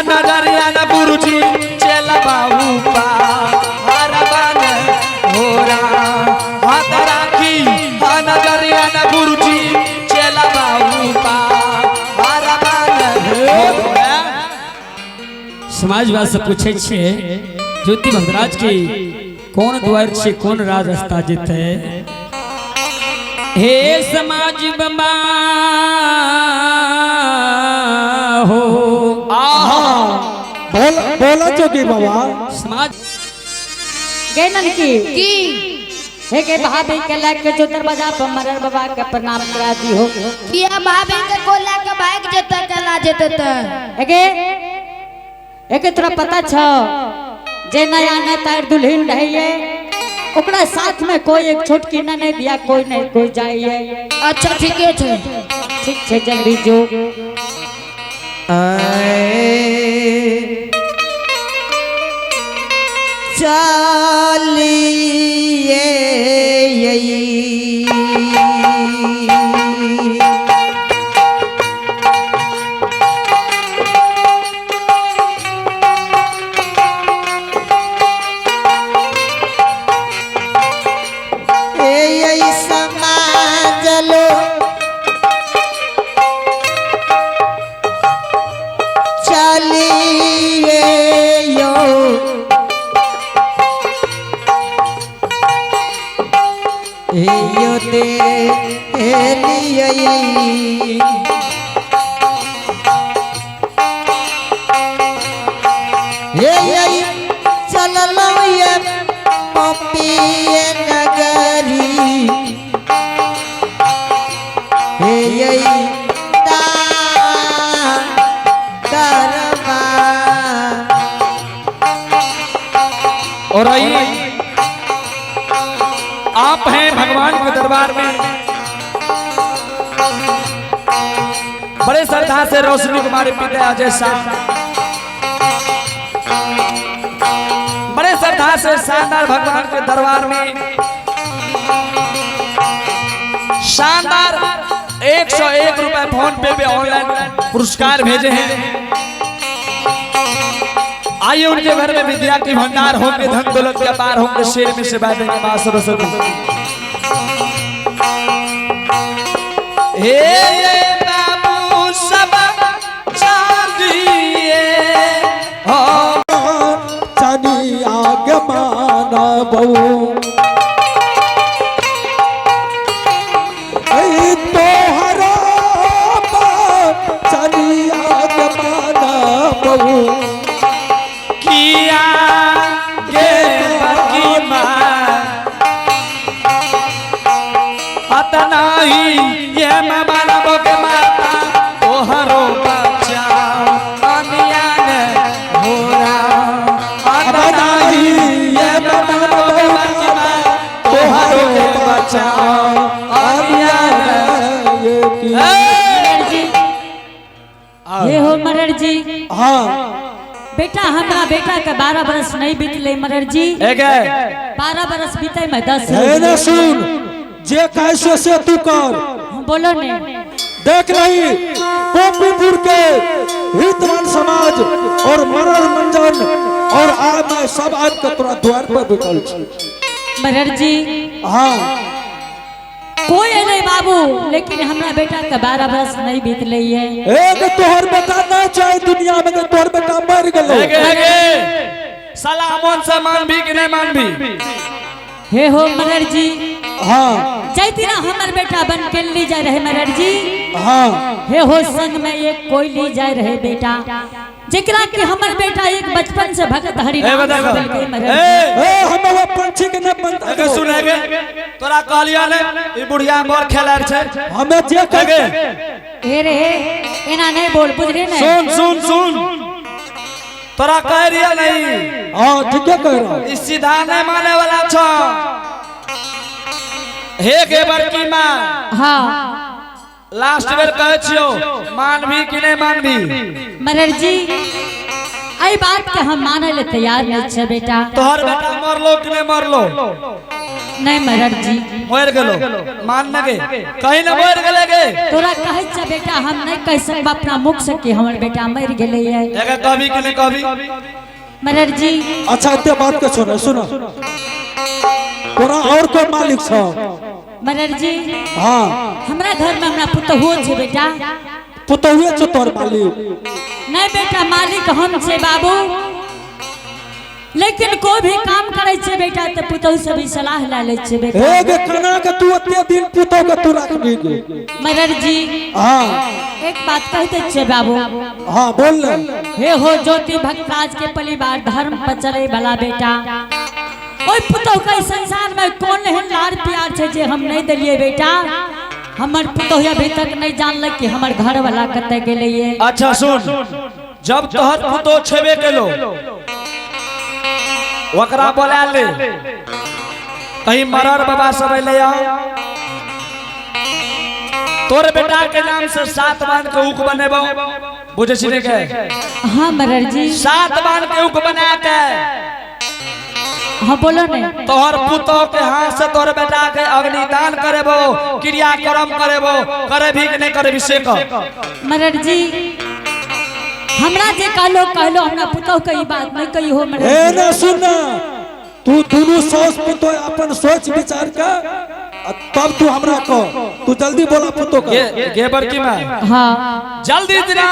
नजरिया न गुरुजी चेला बाबू पा हर बन होरा हाथ राखी हा नजरिया न गुरुजी चेला बाबू पा हर बन होरा। समाजवाद से पूछे छे ज्योति भद्राज की कौन द्वार छे कौन राज रास्ता जेते हे समाज बमा हो। आहा बोल बोला जोगी बाबा। समाज गे ननकी की हे के भाभी के लेके जो दरवाजा पर मरर बाबा के प्रणाम करा दी हो। किया भाभी के को लेके भाग जेते चला जेते त एगे एके तोरा पता छ जे नया नया तार दुल्हन रहिए ओकरा साथ में कोई एक छोटकी ना नहीं दिया कोई नहीं कोई जाइए। अच्छा ठीके छै। ठीक छै जल्दी जो। चलिए समाजलो चलिए यो यो दे लिए हे चललो ये पपी नगरी हे और आइए आप हैं भगवान के दरबार में बड़े श्रद्धा से रोशनी कुमारी पिता अजय साहब बड़े श्रद्धा से शानदार भगवान के दरबार में शानदार 101 रुपए फोन पे पे ऑनलाइन पुरस्कार भेजे हैं। आइए उनके घर में विद्या की भंडार होंगे, धन दौलत के पार होंगे, शेर में से बैठेंगे मां सरस्वती। हे बाबू सब चांदिए हो चानी आग माना बहू तोहरा चानी आग माना बहू किया गे बड़की माँ अतना ही ये मैं मानव के माता तोहरो बच्चा अनिया ने होरा अतना ही ये मैं मानव के बड़की माँ तोहरो के बच्चा अनिया ने। मरर जी, हे हो मरर जी। हाँ बेटा हमरा बेटा के 12 बरस नहीं बीतले मरर जी। एक है। 12 बरस बीते में 10 है ना सुन जे कैसे से तू कर बोलो ने देख रही गोपीपुर के हितवान समाज और मरर मंजन और आ मैं सब आज के तोरा द्वार पर बैठल छी। मरर जी। हाँ कोई नहीं बाबू लेकिन हमरा बेटा के 12 बरस नहीं बीतले है। एक तोहर बेटा ना चाहे दुनिया में के तोहर बेटा मर गेलो। एक है। साला अमन से मान भी कि नहीं मान भी। हे हो मरर जी। हाँ जैती ना हमर बेटा बन के ली जाए रहे मरर जी। हाँ हे हो संग में एक कोई ली जाए रहे बेटा जेकरा के हमर बेटा एक बचपन से भगत हरि ए नाम बता से बन के मरर जी। ए ए हम वो पंछी के न बनता एके सुन एके तोरा कहलिया ने ई बुढ़िया बड़ खेलार छै। हमें जे एके हे रे हे एना नहीं बोल बुझले ने। सुन सुन सुन तोरा कह रिया नहीं। हाँ ठीक है कह रहा। ई सीधा नहीं माने वाला छ। हे के बड़की माँ हाँ लास्ट बेर कहे छियो मानवी कि नहीं मानवी। मरर जी आई बात के हम माने ले तैयार नहीं छे बेटा। तोहर बेटा मरलो कि नहीं मरलो। नहीं मरर जी। मर गेलो मान न गे कहीं ना मर गेले गे। तोरा कहै छ बेटा हम नहीं कह सकब अपना मुख से कि हमर बेटा मर गेले ये। एका कभी कि नहीं कभी? मरर जी। अच्छा एते बात के सुनो सुनो तोरा और कोई मालिक छौ? मरर जी। हाँ। हमरा घर में हमरा पुतहुओ छे बेटा। पुतहुए छौ तोहर मालिक? नहीं बेटा मालिक हम छे बाबू, लेकिन कोई भी काम करे छे बेटा तो पुतहु से भी सलाह लै लै छे बेटा। हे गे कना के तू एते दिन पुतहु के तू रखबी गे? मरर जी। हाँ। एक बात कह दे छे बाबू। हाँ बोल ले। हे हो ज्योति भक्तराज के परिवार धर्म पर चले वाला बेटा, ओई पुतहु के संसार में कौन एहन लाड़ प्यार छे जे हम नहीं दिलिए बेटा। हमर पुतहु अभी तक नहीं जानल कि हमर घर वाला कतय गेलै ये। अच्छा सुन, जब तोहर पुतहु छेबे केलो ओकरा बोला ले, कहीं मरर बाबा सब अइले या तोर बेटा के नाम से 7 बान के ऊख बनेबो, बुझे छी ने के? हाँ मरर जी। 7 बान के ऊख बना के। हाँ बोलो ने। तोहर पुतोह के हाथ से तोहर बेटा के अग्निदान करेबो, क्रियाक्रम करेबो, करे भी कि नहीं करे भी से कह। मरर जी हमरा जे कहलो कहलो हमरा पुतोह के ई बात नहीं कही हो मरर हे जी। ना सुन ना, तू दोनों सास पुतोह अपन सोच विचार के तब तू हमरा कह, तू जल्दी बोला पुतोह के। गे बड़की मां। हाँ। जल्दी दिना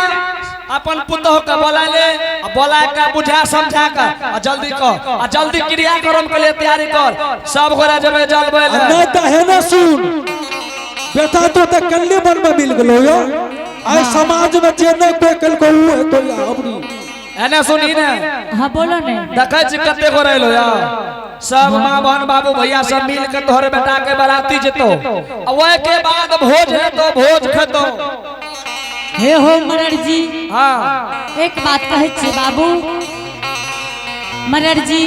अपन पुतोह के बोला ले, आ बोला के बुझा समझा के आ जल्दी कह, आ जल्दी क्रियाक्रम के लिए तैयारी कर, सब गोरा जबे जलबे ले। नहीं तो है ना सुन बेटा, तो ते कल्ली बन में मिल गेलो यो, आइ समाज में जे नहीं कोई कल को उ है तो या अबरी। एने सुनी ने। हाँ बोलो ने। देखै छी कते गोरा एलो या, सब माँ बहन बाबू भैया सब मिल के तोहरे बेटा के बाराती जेतो, आ ओए के बाद भोज हेतो, भोज खेतो। हे हो मरर जी। हाँ। एक बात कहै छी बाबू मरर जी,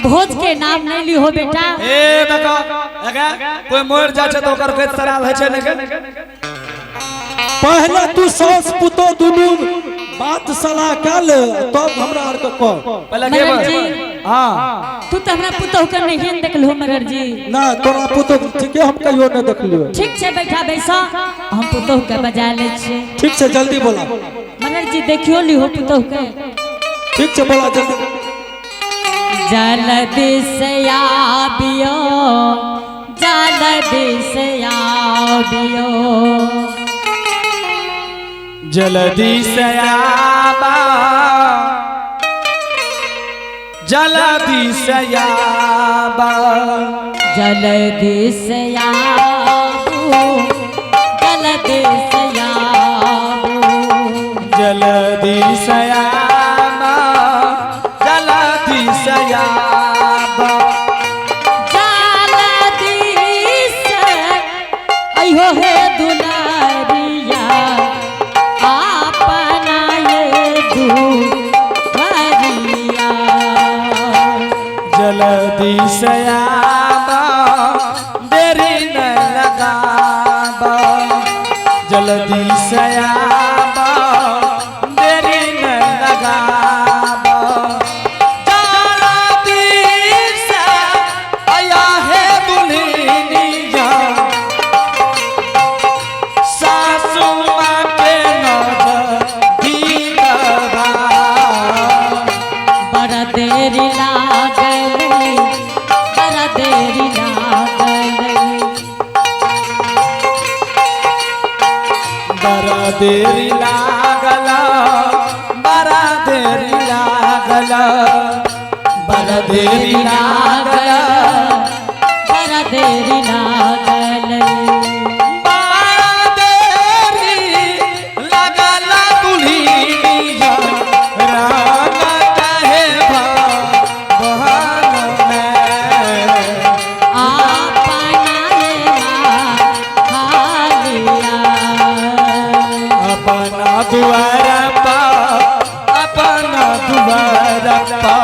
भोज के नाम नहीं ली हो बेटा। ए देखो, एगा कोई मर जाय छै त ओकर कोई सराल होइ छै ने के? पहले तू सास पुतो दुनू बात सलाह कर ले तब हमरा आर के कह। पहले के मरर जी। हाँ। तू तो हमरा पुतोह के नहीं देखलहो मरर जी। ना तोरा पुतोह ठीके हम कहियो नहीं देखलियो। ठीक छै बैठा बैसा, हम पुतोह के बजा लै छियै। ठीक छै जल्दी बोला। मरर जी देखियो लिहो पुतोह के। ठीक छै बोला जल्दी। जल्दी से आबियो, जल्दी से आबियो, जल्दी से आबा, जल्दी से आबा, जल्दी से आबू, जल्दी से आबू, जल्दी से आबा, जल्दी से आबा, जल्दी से अइहो हे दुलारिया, अपना ये दुआरिया। जल्दी से आबा, देरी न लगाबा, जल्दी से आबा, देरी न लगाबा, जल्दी से आया है दुल्हनिया, सासू माँ के नजदीक बा। बड़ा देरी लागल, बड़ा देरी लागल, बड़ा देरी लागल, बड़ा देरी लागल, बड़ा देरी लागल, बड़ा देरी लागल, बड़ा देरी लागल दुल्हनिया, राम कहे भवन में। अपना ये हालिया, अपना दुआर पा, अपना दुआर पा,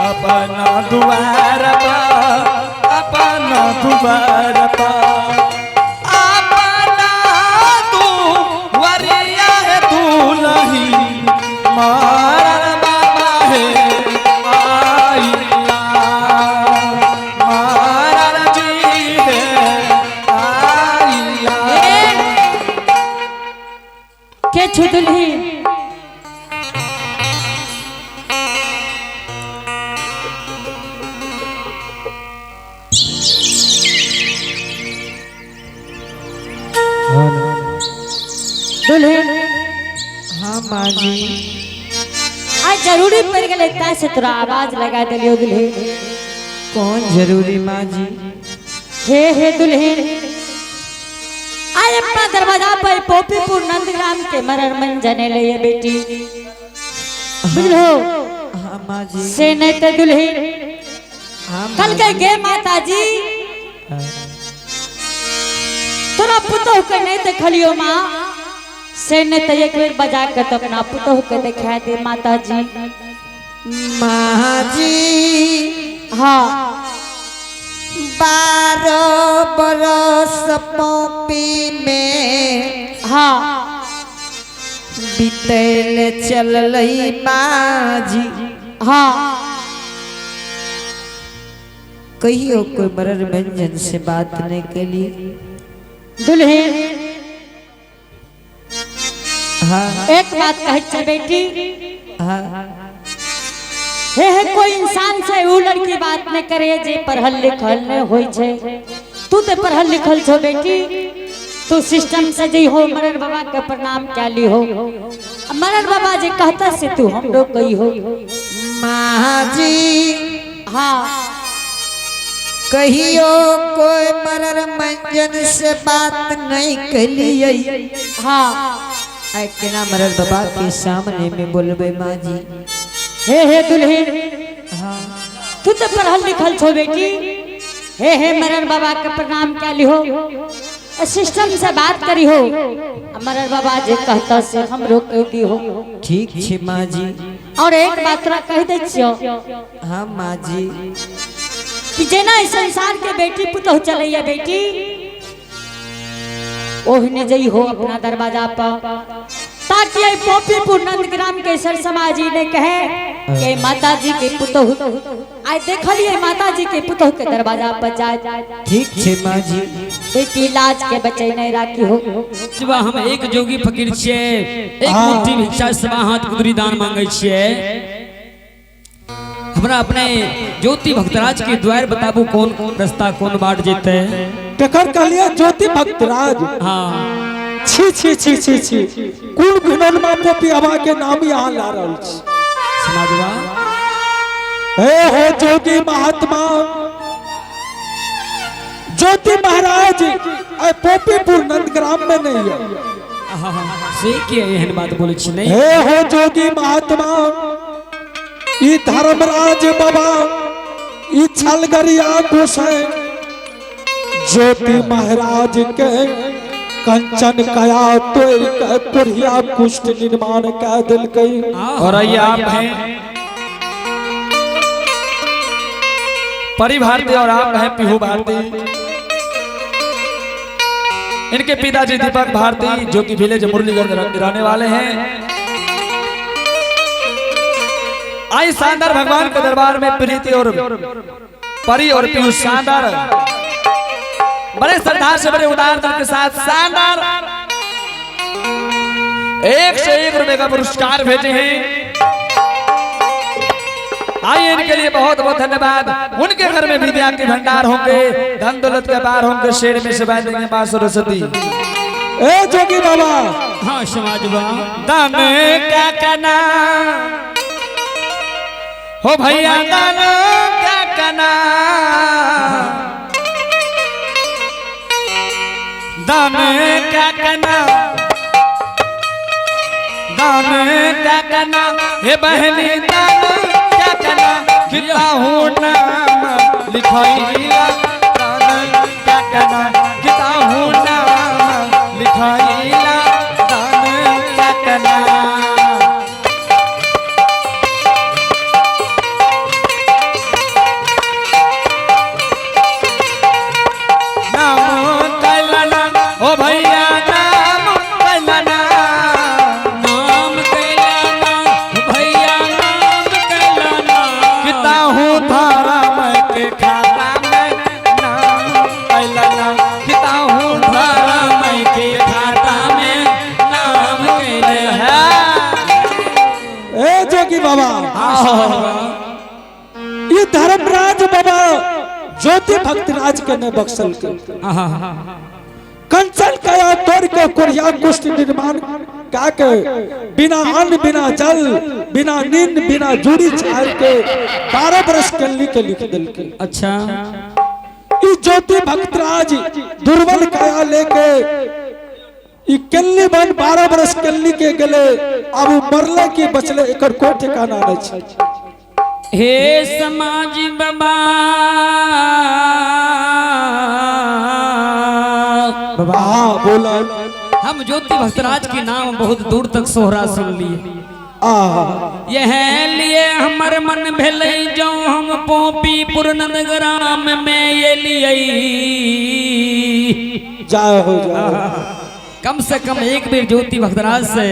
अपना दुआर पा, अपना दुआर पा, अपना दुआरिया है दुलही, मारन बाबा है आइला, मारन आज जरूरी पड़ गेलै ताइ से तोरा आवाज लगा देलियो दुल्हन। कौन जरूरी माँ जी? हे हे दुल्हन, आज अपना दरवाजा पर पोपीपुर नंदग्राम के मरर मन जने ले ये बेटी, बुझलो? हाँ माँ जी। से नहीं तो दुल्हन हाँ कल के गे माता जी तोरा पुतोह के नहीं देखलियो माँ, से नहीं तो एक बेर बजा के तो अपना पुतोह के दिखा दे माता जी। माँ जी। हाँ। 12 बरस पोपी में हाँ बीतल चललई माँ जी। हाँ। कहियो कोई मरर व्यंजन से बात नहीं कली। दुल्हन। हाँ। एक बात कहै छै बेटी। हाँ। हे हे कोई इंसान से ऊ लड़की बात नहीं करे जे पढ़ल लिखल नहीं होई छै। तू तो पढ़ल लिखल छो बेटी, तू सिस्टम से जी हो मरर बाबा के प्रणाम कैली हो, मरर बाबा जे कहता से तू हमरो कही हो। माँ जी। हाँ। कहियो कोई मरर मंजन से बात नहीं कलिए। हाँ। आय केना मरर बाबा के सामने में बोलबे माँ जी? हे हे दुल्हन। हाँ। तू तो पढ़ल लिखल छो बेटी, हे हे मरर बाबा के प्रणाम कैली हो, सिस्टम से बात करी हो, मरर बाबा जे कहता से हमरो कह दी हो। ठीक छे माँ जी। और एक बात तोरा कह दै छियो। हाँ माँ जी। कि जेना इस संसार के बेटी पुतोह चलैया बेटी, ओहने जई हो अपना दरवाजा पर, ताकि ये पोपीपुर नंदग्राम के सर समाजी ने कहे कि माता जी के पुतोह आइ देखलिए माता जी के पुतोह के दरवाजा पर जाए। ठीक छे माँ जी। बेटी लाज के बचे नहीं राखी हो। जब हम एक जोगी फकीर छियै, एक मुट्ठी भिक्षा सवा हाथ कुदरी दान मांगे छियै, हमरा अपने ज्योति भक्तराज के द्वार बताबू कौन रास्ता कौन बाट जेते। केकर कहलिए ज्योति भक्तराज? हाँ। छी छी छी छी छी, कुल घिनौन मा पोपी हवा के नाम यहाँ ला रहल छी। समाजवा। हे हो जोगी महात्मा ज्योति महाराज ऐ पोपीपुर नंदग्राम में नहीं है। से के एहन बात बोले छी नहीं। हे हो जोगी महात्मा, ई धर्मराज बाबा ई छलगरिया गोसाई ज्योति महाराज के कंचन कया तोड़ के पुरिया कुष्ठ निर्माण कर दिलकई। और आइए आप हैं परी भारती और आप हैं पीहू भारती। इनके पिताजी दीपक भारती जो कि विलेज मुरलीगंज रहने वाले हैं। आई शानदार भगवान के दरबार में प्रीति और परी और पीहू शानदार बड़े श्रद्धा से बड़े उदार दिल के साथ शानदार 101 रुपए का पुरस्कार भेजे हैं। आइए इनके लिए बहुत बहुत धन्यवाद। उनके घर में विद्या के भंडार होंगे, धन दौलत के बार होंगे, शेर में से देंगे मां सरस्वती। ए जोगी बाबा। हाँ समाजवा। दान का कना हो भैया, दान का कना, दान का कना, दान का कना, हे बहनी दान का कना, गिरता हूँ नाम लिखाइला, दान का कना, गिरता हूँ नाम लिखाइला, दान का कना। नाम कैलाना ओ भैया, नाम कैलाना, नाम कैलाना भैया, नाम कैलाना, किता हूँ धर्म के खाता में, नाम कैलाना, किता हूँ धर्म के खाता में, नाम कैलाना। ए जोगी बाबा, ये धर्मराज बाबा ज्योति भक्तराज के ने बख्शल के कंचन कया तोड़ के कोरिया कुष्ठ निर्माण का के बिना अन्न बिना जल बिना नींद बिना जुड़ी छाड़ के 12 बरस कल्ली के लिख दिल के। अच्छा। ई ज्योति भक्तराज दुर्बल काया लेके ई कल्ली बन 12 बरस कल्ली के गेले। अब उ मरले की बचले एकर कोई ठिकाना नहीं छै। हे समाज बाबा बाबा हाँ बोला। हम ज्योति भक्तराज के नाम बहुत दूर तक सोहरा सुन लिए। आहा यह लिए हमर मन भेलै जो हम पोपीपुर नंदग्राम में ये लिए। जाए हो जाए। कम से कम एक बेर ज्योति भक्तराज से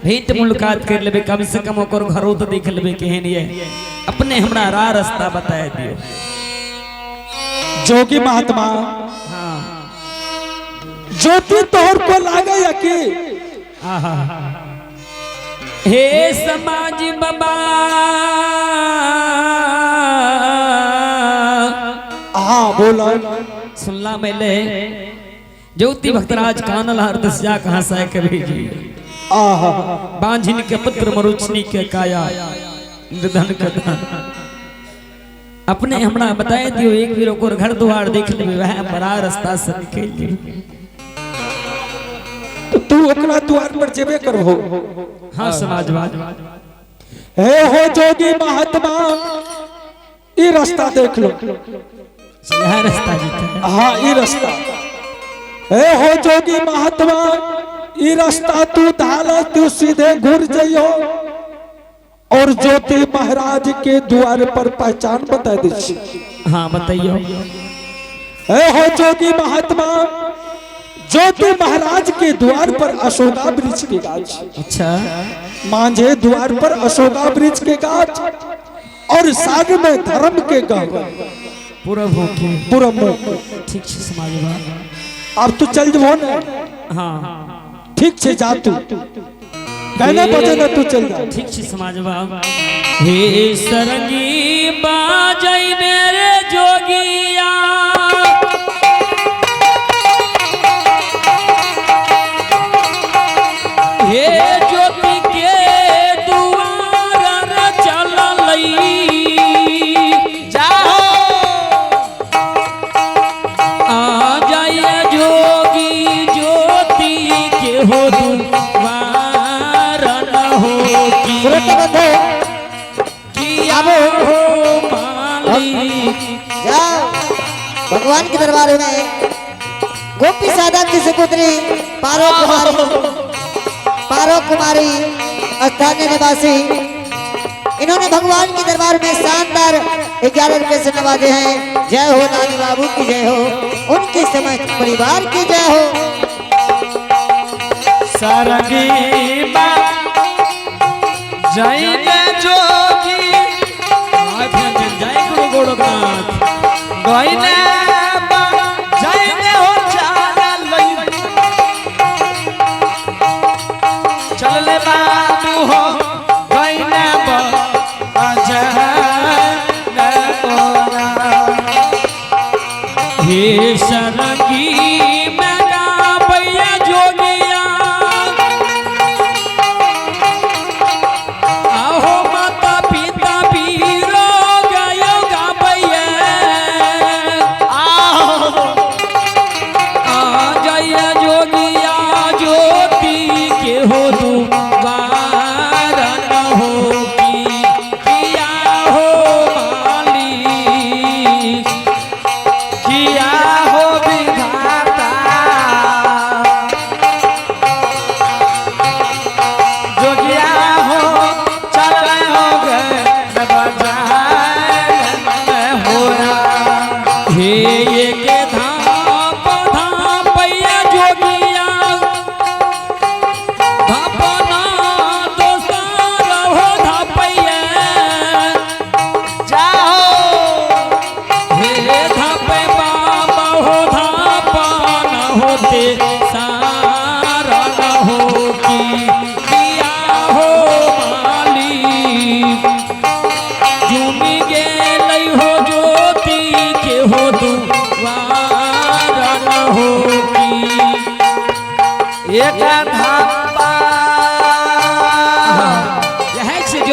भेंट मुलाकात कर लेबे, कम से कम ओकर घरो तो देख लेबे केहन ये। अपने हमरा राह रास्ता बताए दियो। जोगी महात्मा हाँ ज्योति तोहर को लागे या की? हे समाज बाबा हाँ बोला। सुनला मैले ज्योति भक्तराज कानल हर दसिया कहाँ से कभी जी। आहा बांझिन के पुत्र मरुचनी के काया निर्धन के धन। अपने हमरा बताए दियो एक बेर ओकर घर द्वार देख लेबे, वह बड़ा रास्ता से निकल जेबे। तो तू ओकरा द्वार पर जेबे करबो। हाँ समाजवाद। हे हो जोगी महात्मा ई रास्ता देख लो। यह रास्ता जीता है। हाँ ई रास्ता। हे हो जोगी महात्मा ई रास्ता तू धाला तू सीधे घुर जइयो और ज्योति महाराज के द्वार पर पहचान बता दी। हाँ बताइयो। हे हो जोगी महात्मा ज्योति महाराज के द्वार पर अशोका वृक्ष के गाछ। अच्छा। मांझे द्वार पर अशोका वृक्ष के गाछ और साग में धर्म के गहवर। पूरब होके। पूरब में। ठीक है समाजवाद। अब तू चल जबो ना। हाँ ठीक छे जा तू कहने बजे ना तू चल जा। ठीक छे समाजवाद। हे सरंगी बाजई मेरे जोगिया हे ज्योति के दुआर चललई जाओ आ जाइए जोगी ज्योति के हो दुआर न हो की श्रोता बंधु किया हो माली। जाओ भगवान के दरबार में गोपी सादा की सुपुत्री पारो कुमारी स्थानीय निवासी, इन्होंने भगवान के दरबार में शानदार 11 रुपए से नवाजे हैं। जय हो नानी बाबू की जय हो, उनके समस्त परिवार की जय हो। सारंगी जय जोगी जय गुरु गोरखनाथ। गईने जय हो चलई चलले बाबू हो गईने हे सरंगी मैं गावैया जोगिया आहो माता पिता पीरो गयो गावैया।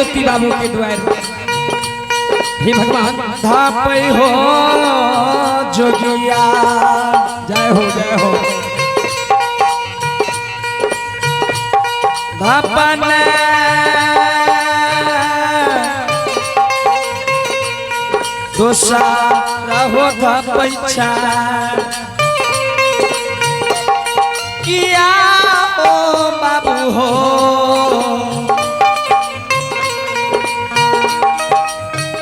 ज्योति बाबू के द्वार। हे भगवान धापै हो जोगिया। जय हो जय हो। धापन दोसा रहो धापै छा किया ओ बाबू हो।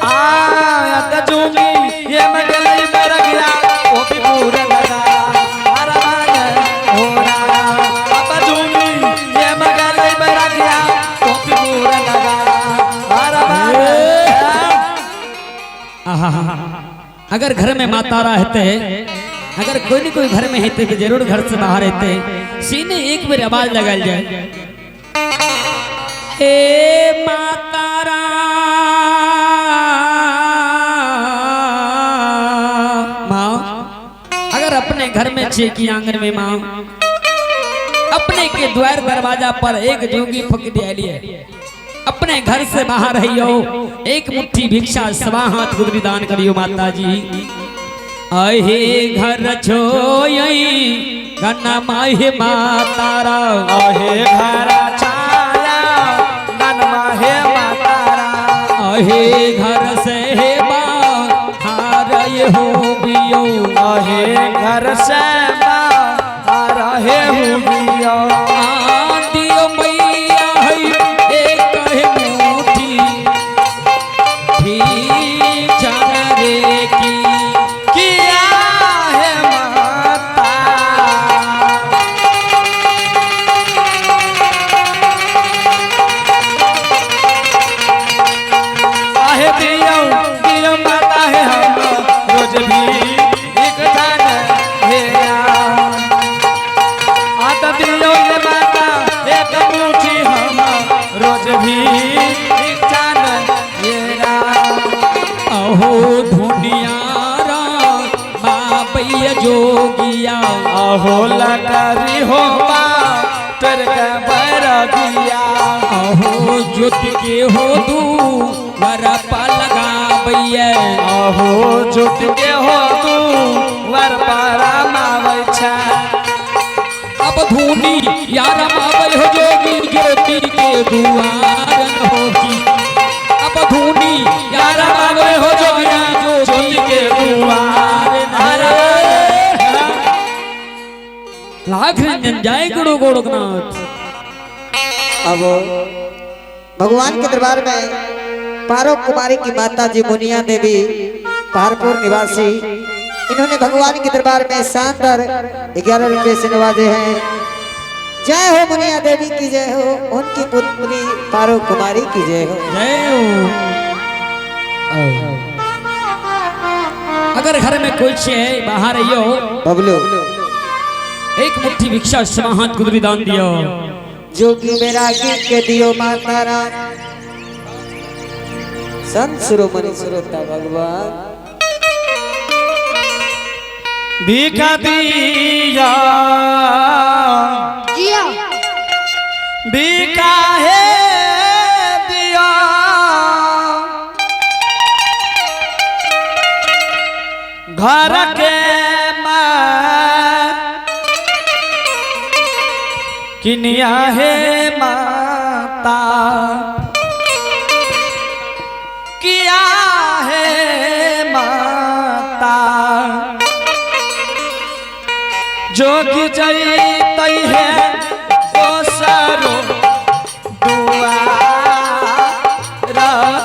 आयत जोगी ये मगलई बरगिया ओ भी पूरा लगा हरमान हो रहा। अब जोगी ये मगलई बरगिया ओ भी पूरा लगा हरमान। आहा, अगर घर में माता रहते, अगर कोई न कोई घर में रहते तो जरूर घर से बाहर रहते। सीने एक बार आवाज लगाई जाए, ए माता माँ, अगर अपने घर में छे की आंगन में माँ, अपने के द्वार दरवाजा पर एक जोगी फकीर आली है, अपने घर से बाहर रहियो, एक मुट्ठी भिक्षा सवा हाथ गुदरी दान करियो माता जी। अहे घर छोई गन्ना माहे मातारा, अहे घर छाया गन माहे मातारा, अहे घर से बाहर हो बियो, अहे घर से बाहर हे हो बियो। दियो मैया है एक मुट्ठी भिक्षा रे की किया है माता। आहे दियो दियो माता है हम रोज भी एक जान हे आता दियो ये माता एक मुट्ठी हम रोज भी एक जान हे। अहो धुनियारा बाबैया जोगिया, अहो लकरी हो बा तर के बैरगिया, अहो ज्योति के हो दू वर लगा बैया, अहो ज्योति के हो तू वर पारा मावै छा। अब धुनी यार मावै हो जोगी ज्योति के दुआर होगी, अब धुनी यार मावै हो जोगी ज्योति के दुआर। लाख रंजन जय गुरु गोरखनाथ। अब भगवान के दरबार में पारो कुमारी की माता जी मुनिया देवी पहाड़पुर निवासी, इन्होंने भगवान के दरबार में शानदार 11 रुपए से नवाजे हैं। जय हो मुनिया देवी की जय हो, उनकी पुत्री पारो कुमारी की जय हो। जय हो। अगर घर में कोई है बाहर आइयो बबलू एक मुट्ठी भिक्षा समाहत गुदरी दान दियो। जोगी बैरागी के दियो माता राम, संत शिरोमणि श्रोता भगवान। भीखा दिया जिया भीखा है दिया, घर के माँ किनिया है माता, किया है माता। जोगी जैतै है दोसरो दुआर राम।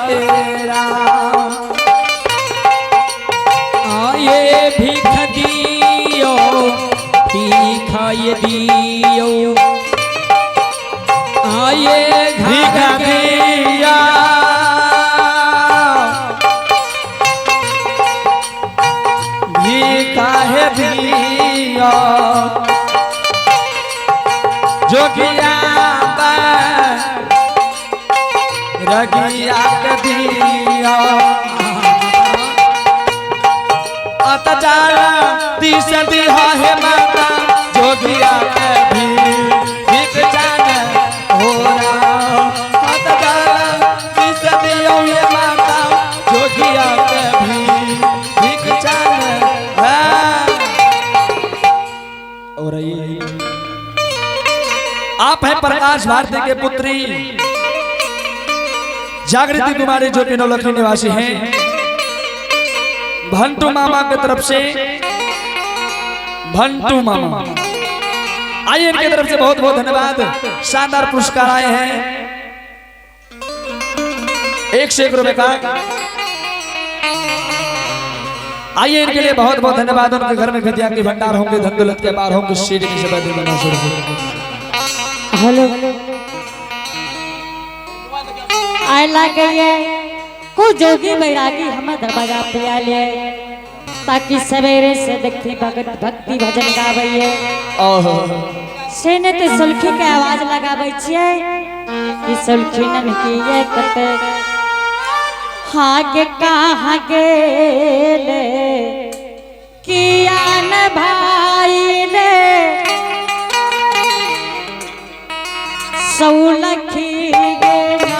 आये भीख दियो भीख ये दियो, आये भीख घर के दिया भीख है दिया, जोगिया रगिया के दिया। अत जाला दिस दिहा हे माता, जोगिया के भी भीख जान हो राम। अत जाला दिस प्रकाश भारती के पुत्री जागृति कुमारी जो कि नौलखी निवासी हैं, भंटू मामा की तरफ से, भंटू मामा आइए, इनकी तरफ से बहुत बहुत धन्यवाद। शानदार पुरस्कार आए हैं 101 रुपए का। आइए इनके लिए बहुत बहुत धन्यवाद। उनके घर में विद्या के भंडार होंगे, धन दौलत के बार होंगे। सीढ़ी से बदल बना शुरू। हेलो आय लागे को जोगी बैरागी हमर दरवाजा पे आले ताकि सवेरे से देखी भगत भक्ति भजन गाबैये। ओहो से ने ते सुलखी के आवाज लगाबै छियै कि सुलखी ननकी ये कते हागे कहाँ गेले किया न भाई ने सौलखी गेला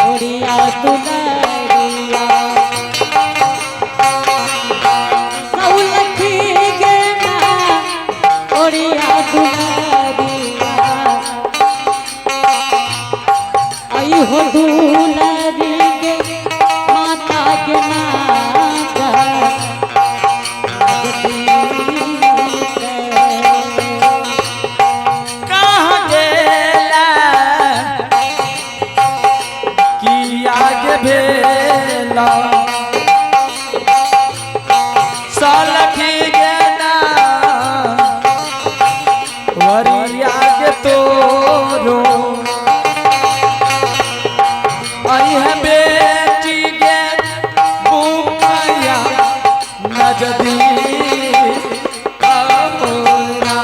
ओरिया दुलरिया सौलखी गेला ओरिया दुलरिया आई हो दुलरी गे माता के नाता कहाँ गेला किया के भेला सलखी गेला वरिया के तोरो आई है बेटी के बुकैया नजदी अमरा।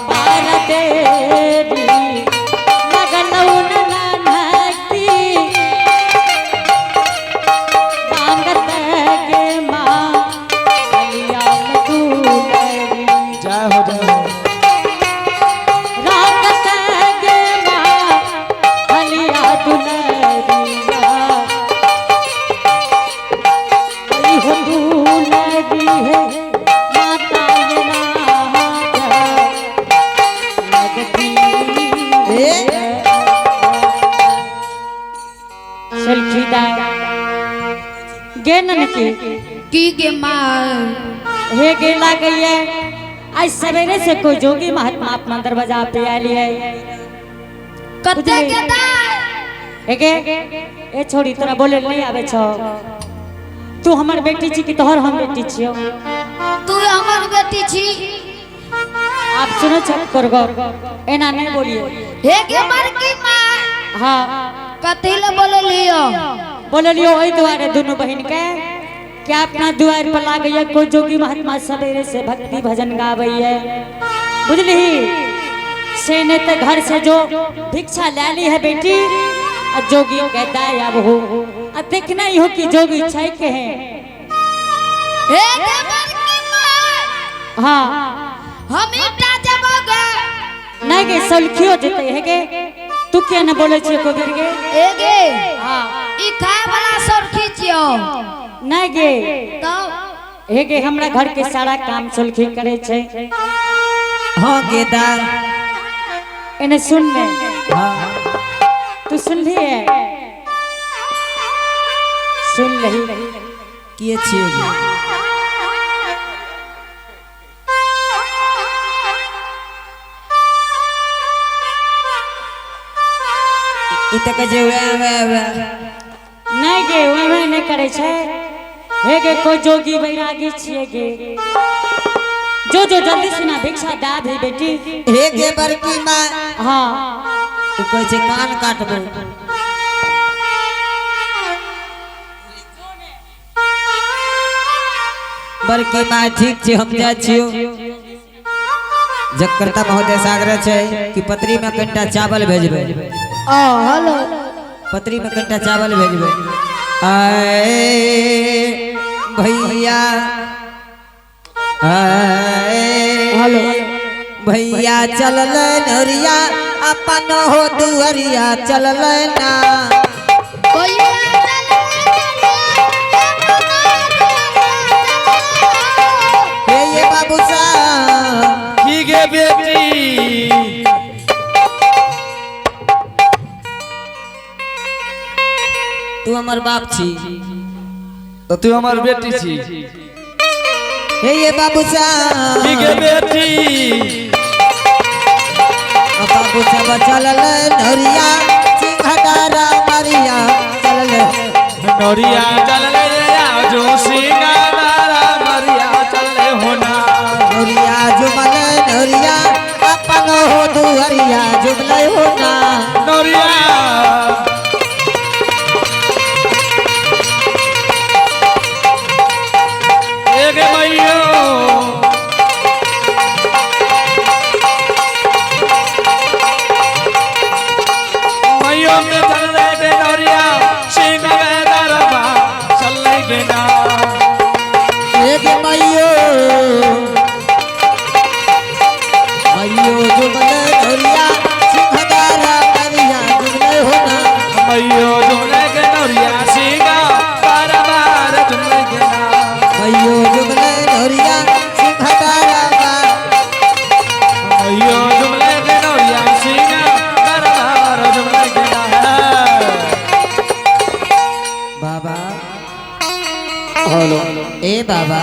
पार देवी लगनऊ नानकी मांगत गे माँ कलिया दुलरी जय हो जय हो। रागत गे माँ कलिया दुलरिया आई हो दुलरी है माता ये नाथ लगती ए? सलखी दाय गे ननकी की गे माँ हे गे लागई है आज सवेरे से कोई जोगी महात्मा अपना दरवाजा पे आली है। कते के दाय हे गे ए छोड़ी तोरा बोले नहीं आवे छो। तू हमर बेटी छी कि तोहर हम बेटी छियो? तू हमर बेटी छी। आप सुनो छत करगो एना नहीं बोलिए। हे गे बड़की माँ। हाँ। कथी ले बोललियो? बोललियो ओहि दुआरे दुनू बहिन के क्या अपना दुआर पर लागैया कोई जोगी महात्मा सवेरे से भक्ति भजन गाबैया बुझली से ने ते घर से जो भिक्षा ले ली है बेटी आ जोगी के दाय अब हो आ देखना ही हो कि जोगी छै के है। हे गे बड़की माँ। हाँ। हम ईटा जबोगे। नहीं गे सलखियो जेते है गे तू किया न बोले छियो को बेर गे? हे गे। हाँ। ई खाए वाला सरखी छियो। नहीं गे। तब हे गे हमरा घर के सारा काम सुलखी करे छै। हाँ गेदा। एने सुन ले। हाँ। तू सुन ली है सुन लही। किए छियो गे? ई तऽ कहै छै वएह वएह वएह। नहीं गे वह नहीं करे छै। हे गे कोई जोगी बैरागी छिए गे जो जो जल्दी से ना भिक्षा दा भी बेटी। हे गे बड़की माँ। हाँ। ओ कहै छै कान काटबो। बड़की माँ ठीक छै हम जाइ छियो। जगकर्ता महोदय से आग्रह छै कि पत्री में कनिटा चावल भेजबै। आ हेलो। पत्री में कनिटा चावल भेजबै। आए भैया आए हेलो। भैया चलल नरिया अपन हो दुअरिया चलल ना। भैया हे ये बाबू साहब। की गे बेटी? तू हमर बाप छी। तो तू हमार बेटी छी। हे ये बाबू साहब। की गे बेटी? बाबू साहब चलल नोरिया सिंहदारा मरिया चलल। नोरिया चलले जो सिंगारा मरिया चलले होना। नोरिया जुमल नोरिया अपन हो दुहरिया जुमल होना। नोरिया एक मैयो मैयो में चलले बे नोरिया सिंगारा चलले गेना। एक मैयो मैयो जुमल नोरिया सिंहदारा मरिया जुमल होना। मैयो जुमले के नोरिया सिंगा बार बार जुमले गेना। मैयो जुमल नोरिया सिंहदारा मैयो जुमले के नोरिया सिंगा बार बार जुमले गेना। बाबा। हेलो। ए बाबा।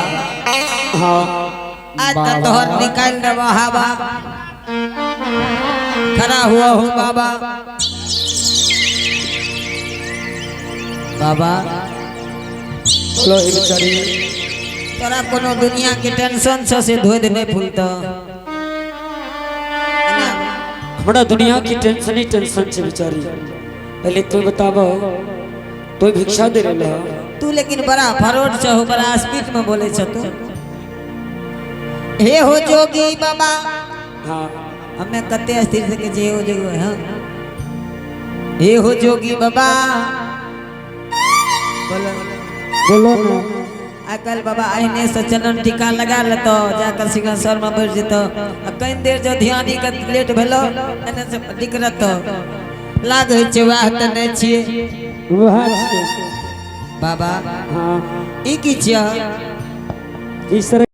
हाँ। आज तक तोहर निकाल देबो हवा। खड़ा हुआ हूँ बाबा। बाबा। बोलो ए बेचारी। तोरा कोनो दुनिया के टेंशन छ से धोए दे फूलतो? हमरा दुनिया की टेंशन ही टेंशन छे बेचारी। पहले तू बताबो, तो भिक्षा दे रहल हो। तू लेकिन बड़ा फरोड छ हो, बड़ा स्पीड में बोले छ तू। हे हो जोगी बाबा। हाँ। हमें कते स्थिर से के जे हो जोगी। हाँ, हे हो जोगी बाबा, बोलो। बोलो ना। आजकल बाबा अहिने से चनन टीका लगा लेतो, जाकर सिंहेश्वर में बैठ जेतो आ कहीं देर जो ध्यान ही के लेट भेलो एने से निकलतो लागै छै वएह तऽ नहि छियै। वएह छियै। बाबा। हाँ। ई की छियै? ई सर।